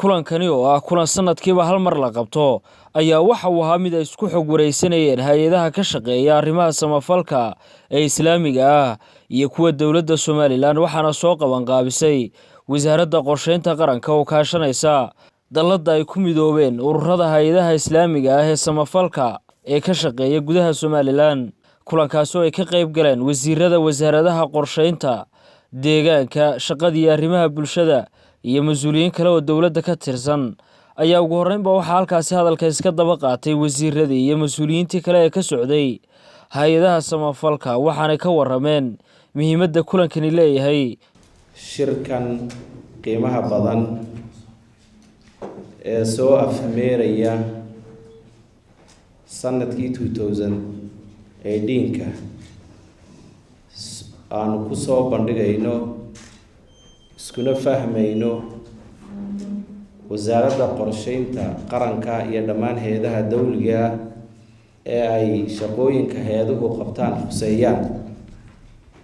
Kulankani oo ah kulan sanadkiiba hal mar la qabto ayaa waxa uu ahaa mid ay isku xog wareysanayeen hay'adaha ka shaqeeya arrimaha samafalka ee Islaamiga ah iyo kuwa dowladda Somaliland, waxaana soo qaban qaabisay Wasaaradda Qorsheynta Qaranka oo kaashanaysa dalladda ay ku midoobeen ururada hay'adaha Islaamiga ah ee samafalka ee ka shaqeeya gudaha Somaliland. Kulankaasi oo ay ka qayb galeen wasiirada wasaaradaha qorsheynta, deegaanka, shaqada iyo arrimaha bulshada iyo mas'uuliyiin kale oo dowladda ka tirsan ayaa ugu horreynba waxaa halkaasi hadalka iska daba qaatay wasiiradii iyo mas'uuliyiintii kale ee ka socday hay'adaha samafalka, waxaanay ka warrameen muhiimadda kulankani leeyahay. Shirkan qiimaha badan ee soo afmeeraya sanadkii 2018-ka aanu kusoo bandhigayno iskuna fahmayno Wasaaradda Qorsheynta Qaranka iyo dhammaan hay'adaha dowliga ah ee ay shaqooyinka hay'aduhu qabtaan khuseeyaan,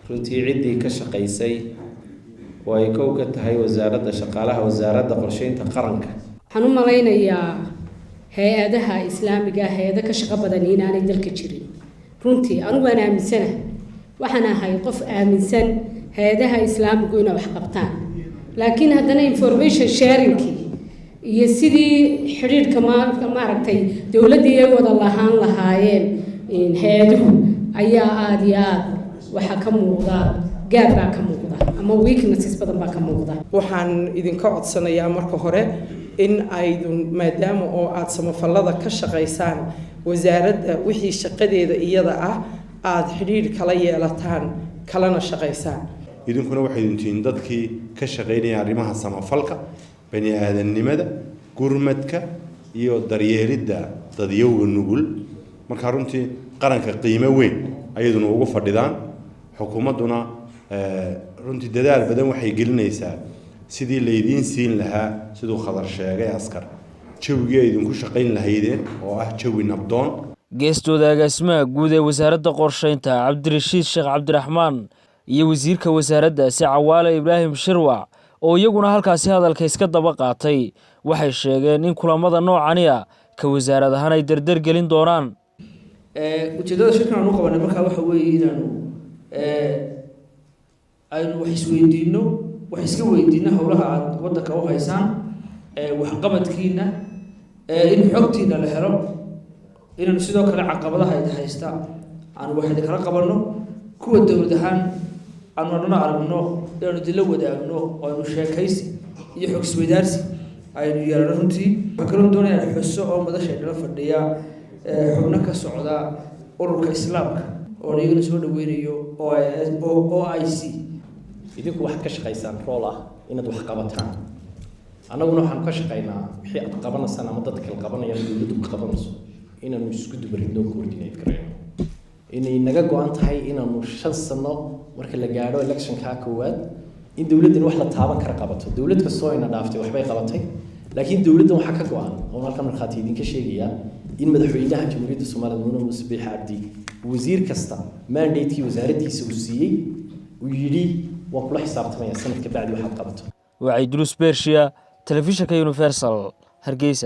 runtii ciddii ka shaqaysay oo ay kow ka tahay Wasaaradda Shaqaalaha, Wasaaradda Qorsheynta Qaranka. Waxaan u malaynayaa hay'adaha Islaamiga ah hay'ado ka shaqo badan inaanay dalka jirin. Runtii anigu waan aaminsanahay, waxaan ahay qof aaminsan hay'adaha Islaamigu inay wax qabtaan, laakiin haddana information sharingkii iyo sidii xidhiidhka maaragtay dowladdii ay wada lahaan lahaayeen hay'aduhu ayaa aada iyo aada waxaa ka muuqda gaab baa ka muuqda ama weaknesses badan baa ka muuqda. Waxaan idinka codsanayaa marka hore in aydun, maadaama oo aada samafallada ka shaqaysaan, wasaaradda wixii shaqadeeda iyada ah aada xidhiidh kala yeelataan, kalena shaqaysaan. Idinkuna waxay idin tihiin dadkii ka shaqaynaya arrimaha samafalka, bani aadamnimada, gurmadka iyo daryeelidda dadyowga nugul. Markaa runtii qaranka qiimo weyn ayaduna ugu fadhidaan, xukuumadduna runtii dadaal badan waxay gelinaysaa sidii laydiin siin lahaa, siduu Khadar sheegay, askar jawigii ay idinku shaqayn lahaydeen oo ah jawi nabdoon. Geestooda, agaasimaha guud ee Wasaaradda Qorsheynta Cabdirashiid Sheekh Cabdiraxmaan iyo wasiirka wasaaraddaasi Cawaale Ibraahim Shirwac oo iyaguna halkaasi hadalka iska daba qaatay waxay sheegeen in kulamada noocani ah ka wasaarad ahaan ay dardar gelin doonaan. Ujeeddada shirkan aan u qabanay markaa waxa weeye inaanu aynu wax isweydiino, wax iska weydiino howlaha aada waddanka u haysaan, waxqabadkiina, in xogtiina la helo, inaanu sidoo kale caqabadaha idin haysta aanu wax idinkala qabanno, kuwa dowlad ahaan aanu anuna aragno inaanu idinla wadaagno oo aynu sheekaysi iyo xog isweydaarsi aynu yeelano. Runtii waxaa kaloo doonaya in xuso oo madasha inala fadhiya xubno ka socda ururka Islaamka oo iyagana soo dhaweynayo OIC. Idinku waxaad ka shaqaysaan role ah inaad wax qabataan, annaguna waxaanu ka shaqaynaa wixii aad qabanaysaan ama dadka kale qabanayaan, dowladdu ka qabanayso, inaanu isku dubaridno, coordinate garayno, inay naga go'an tahay inaanu 5 sano marka la gaadho electionka koowaad in dowladdan wax la taaban kara qabato. Dowlad kastoo ayna dhaaftay waxbay qabatay, laakiin dowladdan waxaa ka go'an oon halkan markhaati idinka sheegayaa in madaxweynaha Jamhuuriyadda Soomaaliya, Mudane Muuse Biixi Cabdi, wasiir kasta mandate-kii wasaaraddiisa uu siiyey uu yidhi waan kula xisaabtamaya sanadka bacdi waxaad qabato. Waa Ciidulus Bershiya, telefishinka Universal, Hargeysa.